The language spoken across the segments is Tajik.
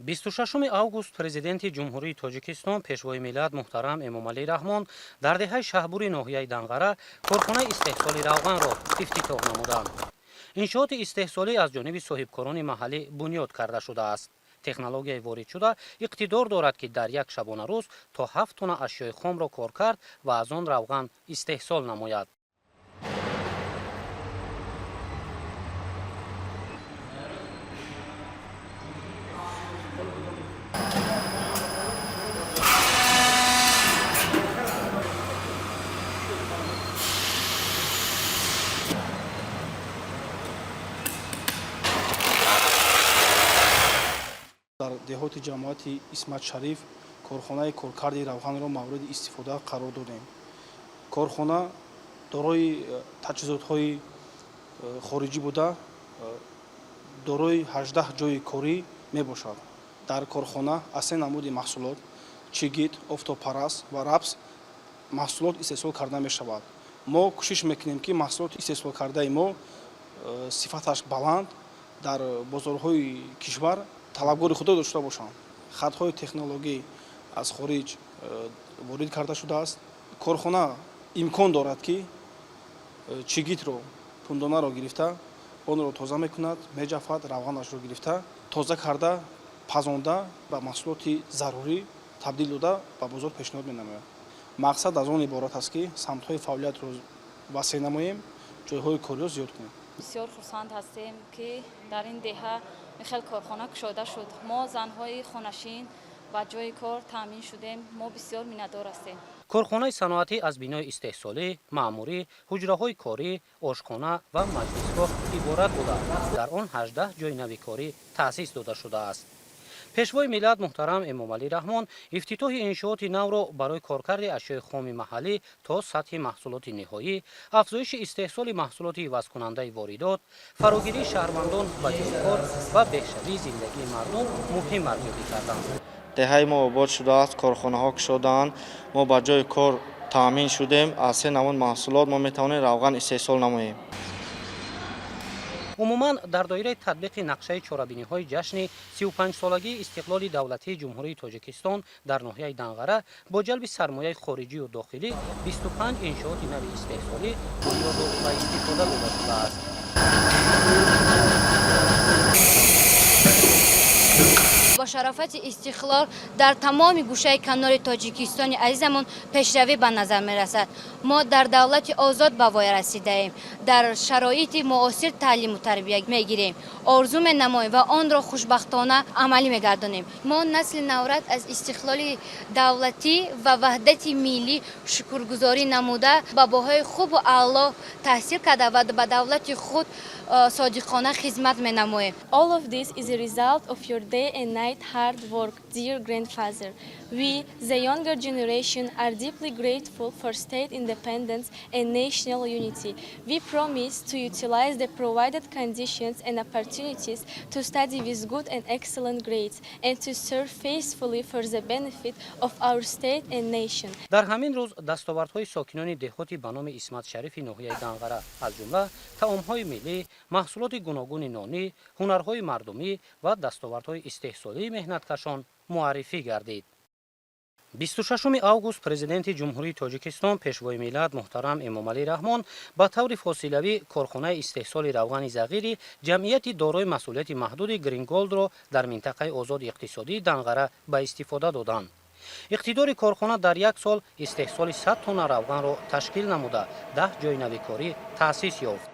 26 август Президенти Ҷумҳурии Тоҷикистон, Пешвои миллат муҳтарам Эмомалӣ Раҳмон дар деҳаи Шаҳбури ноҳияи Данғара корхонаи истеҳсоли равғанро ифтитоҳ намуданд. Иншооти истеҳсолӣ аз ҷониби соҳибкорони маҳаллӣ бунёд карда шудааст. Технологияи воридшуда иқтидор дорад, ки дар як шабонарӯз то 7 тонна ашёи хомро коркард ва аз он равған истеҳсол намояд. Дар деҳоти ҷамоати Исмат Шариф корхонаи коркарди равғанро мавриди истифода қарор додем. Корхона дорои таҷҳизотҳои хориҷӣ буда, дорои 18 ҷойи корӣ мебошад. Дар корхона аз се намуди маҳсулот: чигит, офтобпараст ва рапс маҳсулот истеҳсол карда мешавад. Мо кӯшиш мекунем, ки маҳсулоти истеҳсолкардаи мо сифаташ баланд, дар бозорҳои кишвар талабгори худро дошта бошанд. Хатҳои технологӣ аз хориҷ ворид карда шудааст. Корхона имкон дорад, ки чигитро, пундонаро гирифта, онро тоза мекунад, меҷафад, равғанашро гирифта, тоза карда, пазонда, ба маҳсулоти зарурӣ табдил дода, ба бозор пешниҳод менамояд. Мақсад аз он иборат аст, ки самтҳои фаъолиятро васеъ намоем, ҷойҳои кориро зиёд кунем. Бисёр хурсанд ҳастем, ки дар ин деҳа ин хел корхона кушода шуд. Мо, занҳои хонашин, ба ҷойи кор таъмин шудем. Мо бисёр миннатдор ҳастем. Корхонаи саноатӣ аз бинои истеҳсолӣ, маъмурӣ, ҳуҷраҳои корӣ, ошхона ва маҷлисгоҳ иборат буда, дар он 18 ҷойи нави корӣ таъсис дода шудааст. Пешвои миллат муҳтарам Эмомалӣ Раҳмон ифтитоҳи иншооти навро барои коркарди ашёи хоми маҳаллӣ то сатҳи маҳсулоти ниҳоӣ, афзоиши истеҳсоли маҳсулоти ивазкунандаи воридот, фарогирии шаҳрвандон ба ҷойи кор ва беҳшавии зиндагии мардум муҳим арзёбӣ карданд. Деҳаи мо обод шудааст, корхонаҳо кушодаанд, мо ба ҷойи кор таъмин шудем. Аз се намуд маҳсулот мо метавонем равған истеҳсол намоем. Умуман, дар доираи татбиқи нақшаи чорабиниҳои ҷашни 35-солагии истиқлоли давлатии Ҷумҳурии Тоҷикистон дар ноҳияи Данғара бо ҷалби сармояи хориҷию дохилӣ 25 иншооти нави истеҳсолӣ бунёду ба истифода дода шудааст. Бо шарофати истиқлол дар тамоми гӯшаи канори Тоҷикистони азизамон пешравӣ ба назар мерасад. Мо дар давлати озод ба воя расидаем, дар шароити муосир таълиму тарбия мегирем, орзу менамоем ва онро хушбахтона амалӣ мегардонем. Мо, насли наврас, аз истиқлоли давлатӣ ва ваҳдати миллӣ шукргузорӣ намуда, ба баҳои хубу аъло таҳсил карда ва ба давлати худ содиқона хизмат менамоем. All of this is a result of your day and night hard work, dear grandfather. We, the younger generation, are deeply grateful for state independence and national unity. We promise to utilize the provided conditions and opportunities to study with good and excellent grades and to serve faithfully for the benefit of our state and nation. Дар ҳамин рӯз дастовардҳои сокинони деҳоти ба номи Исмат Шарифи ноҳияи Данғара, аз ҷумла таомҳои миллӣ, маҳсулоти гуногуни нонӣ, ҳунарҳои мардумӣ ва дастовардҳои истеҳсолии меҳнаткашон муаррифӣ гардид. 26 август Президенти Ҷумҳурии Тоҷикистон, Пешвои миллат муҳтарам Эмомалӣ Раҳмон ба таври фосилавӣ корхонаи истеҳсоли равғани зағири ҷамъияти дорои масъулияти маҳдуди Гринголдро дар минтақаи озоди иқтисодии Данғара ба истифода доданд. Иқтидори корхона дар як сол истеҳсоли 100 тонна равғанро ташкил намуда, 10 ҷойи нави корӣ таъсис ёфт.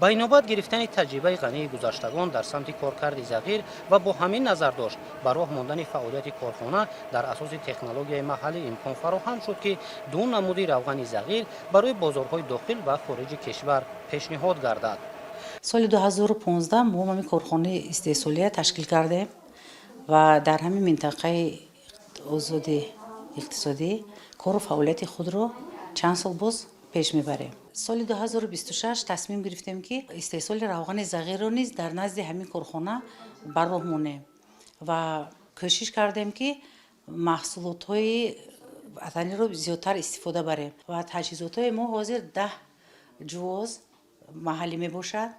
Ба инобат гирифтани таҷрибаи ғании гузаштагон дар самти коркарди зағир ва бо ҳамин назардошт ба роҳ мондани фаъолияти корхона дар асоси технологияи маҳаллӣ имкон фароҳам шуд, ки ду намуди равғани зағир барои бозорҳои дохил ва хориҷи кишвар пешниҳод гардад. Соли 2015 мо ҳамин корхонаи истеҳсолия ташкил кардем ва дар ҳамин минтақаи озоди иқтисодӣ кору фаъолияти худро чанд сол боз пеш мебарем. Соли 2026 тасмим гирифтем, ки истеҳсоли равғани зағирро низ дар назди ҳамин корхона ба роҳ монем ва кӯшиш кардем, ки маҳсулотҳои ватаниро зиёдтар истифода барем. Ва таҷҳизотҳои мо ҳозир 10 ҷувоз маҳаллӣ мебошад,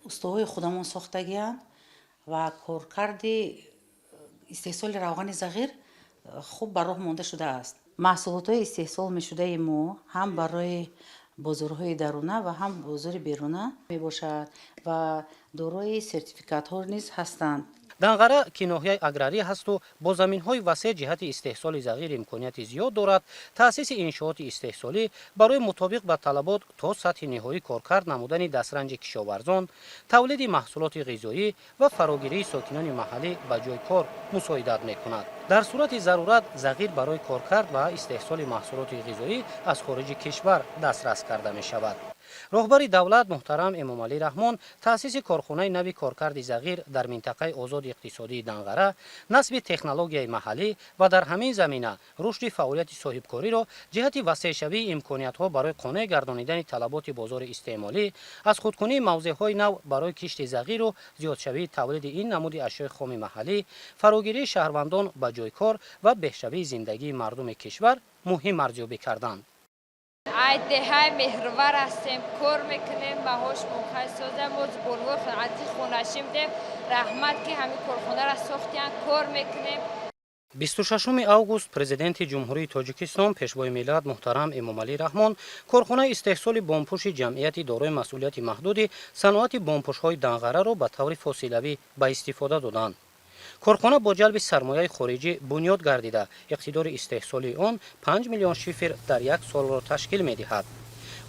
устоҳои худамон сохтагианд ва коркарди истеҳсоли равғани зағир хуб ба роҳ монда шудааст. Маҳсулотҳои истеҳсол мешудаи мо ҳам барои бозорҳои даруна ва ҳам бозори беруна мебошад ва дорои сертификатҳо низ ҳастанд. Данғара, ки ноҳияи аграрӣ ҳасту бо заминҳои васеъ ҷиҳати истеҳсоли зағир имконияти зиёд дорад, таъсиси иншооти истеҳсолӣ барои мутобиқ ба талабот то сатҳи ниҳоӣ коркард намудани дастранҷи кишоварзон, тавлиди маҳсулоти ғизоӣ ва фарогирии сокинони маҳаллӣ ба ҷои кор мусоидат мекунад. Дар сурати зарурат зағир барои коркард ва истеҳсоли маҳсулоти ғизоӣ аз хориҷи кишвар дастрас карда мешавад. Роҳбари давлат муҳтарам Эмомалӣ Раҳмон таъсиси корхонаи нави коркарди зағир дар минтақаи озоди иқтисодии Данғара, насби технологияи маҳаллӣ ва дар ҳамин замина рушди фаъолияти соҳибкориро ҷиҳати васеъшавии имкониятҳо барои қонеъ гардонидани талаботи бозори истеъмолӣ, аз худкунии мавзеъҳои нав барои кишти зағиру зиёдшавии тавлиди ин намуди ашёи хоми маҳаллӣ, фарогирии шаҳрвандон ба ҷои кор ва беҳшавии зиндагии мардуми кишвар муҳим арзёбӣ карданд. Ай деҳаи Меҳрвар ҳастем, кор мекунем, маҳош мухай созем. Мо бонувои аз хонашин будем. Раҳмат, ки ҳамин корхонаро сохтиян, кор мекунем. 26 август Президенти Ҷумҳурии Тоҷикистон, Пешвои миллат муҳтарам Эмомалӣ Раҳмон корхонаи истеҳсоли бомпӯши ҷамъияти дорои масъулияти маҳдуди саноати бомпӯшҳои Данғараро ба таври фосилавӣ ба истифода доданд. Корхона бо ҷалби сармояи хориҷӣ бунёд гардида, иқтидори истеҳсолии он 5 миллион шифер дар як солро ташкил медиҳад.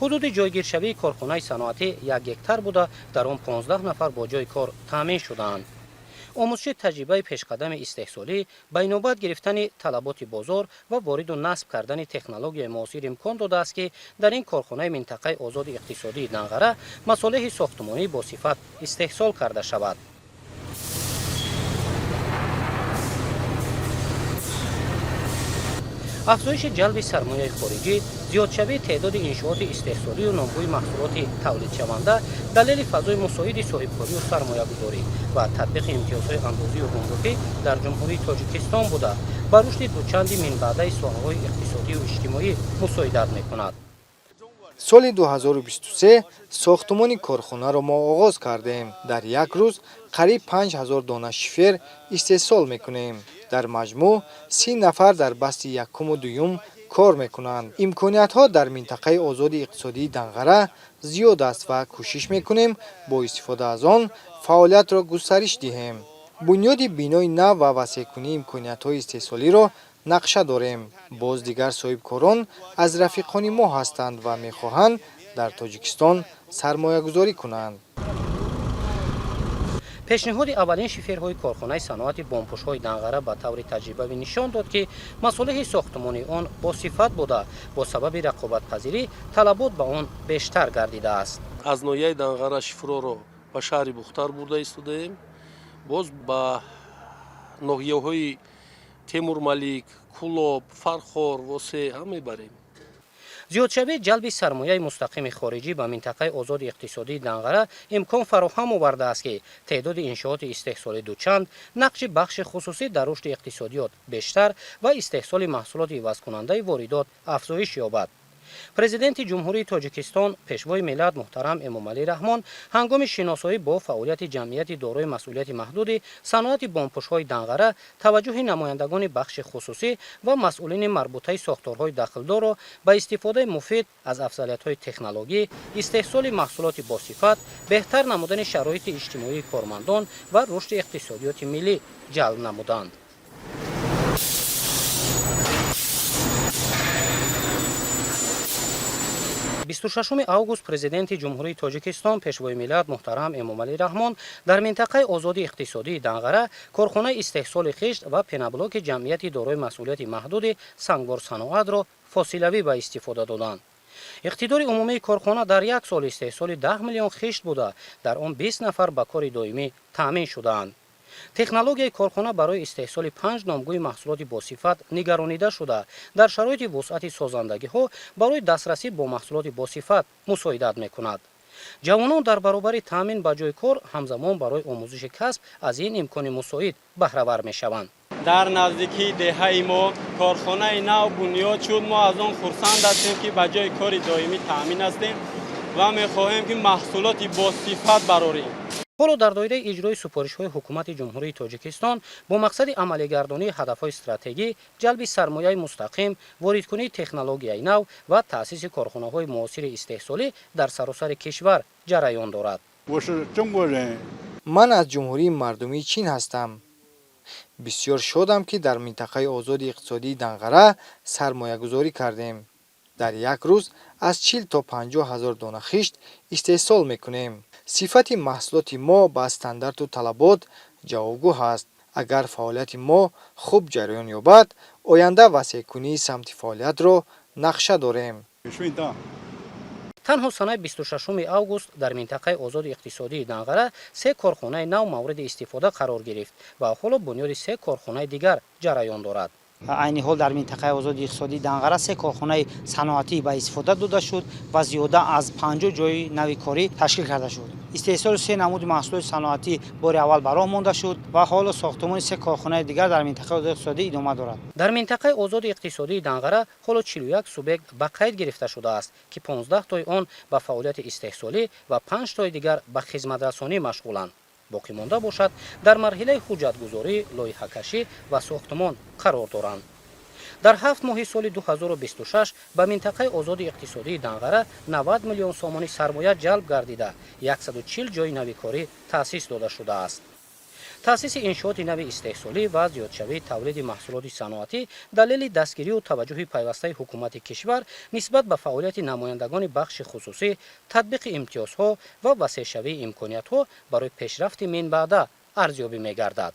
Ҳудуди ҷойгиршавии корхонаи саноатӣ 1 гектар буда, дар он 15 нафар бо ҷои кор таъмин шудаанд. Омӯзиши таҷрибаи пешқадами истеҳсолӣ, ба инобат гирифтани талаботи бозор ва вориду насб кардани технологияи муосир имкон додааст, ки дар ин корхонаи минтақаи озоди иқтисодии Данғара масолеҳи сохтмонӣ босифат истеҳсол карда шавад. Афзоиши ҷалби сармояи хориҷӣ, зиёдшавии теъдоди иншооти истеҳсолию номгӯи маҳсулоти тавлидшаванда далели фазои мусоиди соҳибкорию сармоягузорӣ ва татбиқи имтиёзҳои андозию гумрукӣ дар Ҷумҳурии Тоҷикистон буда, ба рушди дучанди минбаъдаи соҳаҳои иқтисодию иҷтимоӣ мусоидат мекунад. Соли 2023 сохтумони корхонаро мо оғоз кардем. Дар як рӯз қариб 5000 дона шифер истеҳсол мекунем. Дар маҷмӯъ 30 нафар дар басти якуму дуюм кор мекунанд. Имкониятҳо дар минтақаи озоди иқтисодии Данғара зиёд аст ва кӯшиш мекунем бо истифода аз он фаъолиятро густариш диҳем. Бунёди бинои нав ва васеъкунии имкониятҳои истеҳсолиро нақша дорем. Боз дигар соҳибкорон аз рафиқони мо ҳастанд ва мехоҳанд дар Тоҷикистон сармоягузорӣ кунанд. Пешниҳоди аввалин шиферҳои корхонаи саноати бомпӯшҳои Данғара ба таври таҷрибавӣ нишон дод, ки масолеҳи сохтмонии он босифат буда, бо сабаби рақобатпазирӣ талабот ба он бештар гардидааст. Аз ноҳияи Данғара шиферҳоро ба шаҳри Бухтар бурда истодаем, боз ба ноҳияҳои Темурмалик, Кӯлоб, Фархор, Восе ҳам мебарем. Зиёдшавии ҷалби сармояи мустақими хориҷӣ ба минтақаи озоди иқтисодии Данғара имкон фароҳам овардааст, ки теъдоди иншооти истеҳсолӣ дучанд, нақши бахши хусусӣ дар рушди иқтисодиёт бештар ва истеҳсоли маҳсулоти ивазкунандаи воридот афзоиш ёбад. Президенти Ҷумҳурии Тоҷикистон, Пешвои миллат муҳтарам Эмомалӣ Раҳмон ҳангоми шиносоӣ бо фаъолияти ҷамъияти дорои масъулияти маҳдуди саноати бомпӯшҳои Данғара таваҷҷӯҳи намояндагони бахши хусусӣ ва масъулини марбутаи сохторҳои дахлдорро ба истифодаи муфид аз афзалиятҳои технологӣ, истеҳсоли маҳсулоти босифат, беҳтар намудани шароити иҷтимоии кормандон ва рушди иқтисодиёти миллӣ ҷалб намуданд. 26 август Президенти Ҷумҳурии Тоҷикистон, Пешвои миллат муҳтарам Эмомалӣ Раҳмон дар минтақаи озоди иқтисодии Данғара корхонаи истеҳсоли хишт ва пенаблоки ҷамъияти дорои масъулияти маҳдуди Сангворсаноатро фосилавӣ ба истифода доданд. Иқтидори умумии корхона дар як сол истеҳсоли 10 миллион хишт буда, дар он 20 нафар ба кори доимӣ таъмин шудаанд. Технологияи корхона барои истеҳсоли панҷ номгӯи маҳсулоти босифат нигаронида шуда, дар шароити вусъати созандагиҳо барои дастрасӣ бо маҳсулоти босифат мусоидат мекунад. Ҷавонон дар баробари таъмин ба ҷои кор ҳамзамон барои омӯзиши касб аз ин имкони мусоид баҳравар мешаванд. Дар наздикии деҳаи мо корхонаи нав бунёд шуд. Мо аз он хурсанд ҳастем, ки ба ҷои кори доимӣ таъмин ҳастем ва мехоҳем, ки маҳсулоти босифат барорем. Ҳоло дар доираи иҷрои супоришҳои Ҳукумати Ҷумҳурии Тоҷикистон бо мақсади амалигардонии ҳадафҳои стратегӣ, ҷалби сармояи мустақим, воридкунии технологияи нав ва таъсиси корхонаҳои муосири истеҳсолӣ дар саросари кишвар ҷараён дорад. Ман аз Ҷумҳурии Мардумии Чин ҳастам. Бисёр шодам, ки дар минтақаи озоди иқтисодии Данғара сармоягузорӣ кардем. Дар як рӯз аз 40 то 50 ҳазор дона хишт истеҳсол мекунем. Сифати маҳсулоти мо ба стандарту талабот ҷавобгӯ ҳаст. Агар фаъолияти мо хуб ҷараён ёбад, оянда васеъкунии самти фаъолиятро нақша дорем. Танҳо санаи 26 август дар минтақаи озоди иқтисодии Данғара се корхонаи нав мавриди истифода қарор гирифт ва ҳоло бунёди се корхонаи дигар ҷараён дорад. Айни ҳол дар минтақаи озоди иқтисодии Данғара се корхонаи саноатӣ ба истифода дода шуд ва зиёда аз 50 ҷойи нави корӣ ташкил карда шуд. Истеҳсоли се намуди маҳсулоти саноатӣ бори аввал ба роҳ монда шуд ва ҳоло сохтумони се корхонаи дигар дар минтақаи озоди иқтисодӣ идома дорад. Дар минтақаи озоди иқтисодии Данғара ҳоло 41 субъект ба қайд гирифта шудааст, ки 15 тои он ба фаъолияти истеҳсолӣ ва панҷ тои дигар ба хизматрасонӣ машғуланд. Боқимонда бошад, дар марҳилаи ҳуҷҷатгузорӣ, лоиҳакашӣ ва сохтумон қарор доранд. Дар 7 моҳи соли 2026 ба минтақаи озоди иқтисодии Данғара 90 миллион сомонӣ сармоя ҷалб гардида, 140 ҷойи нави корӣ таъсис дода шудааст. Таъсиси иншооти нави истеҳсолӣ ва зиёдшавии тавлиди маҳсулоти саноатӣ далели дастгирию таваҷҷӯҳи пайвастаи ҳукумати кишвар нисбат ба фаъолияти намояндагони бахши хусусӣ, татбиқи имтиёзҳо ва васеъшавии имкониятҳо барои пешрафти минбаъда арзёбӣ мегардад.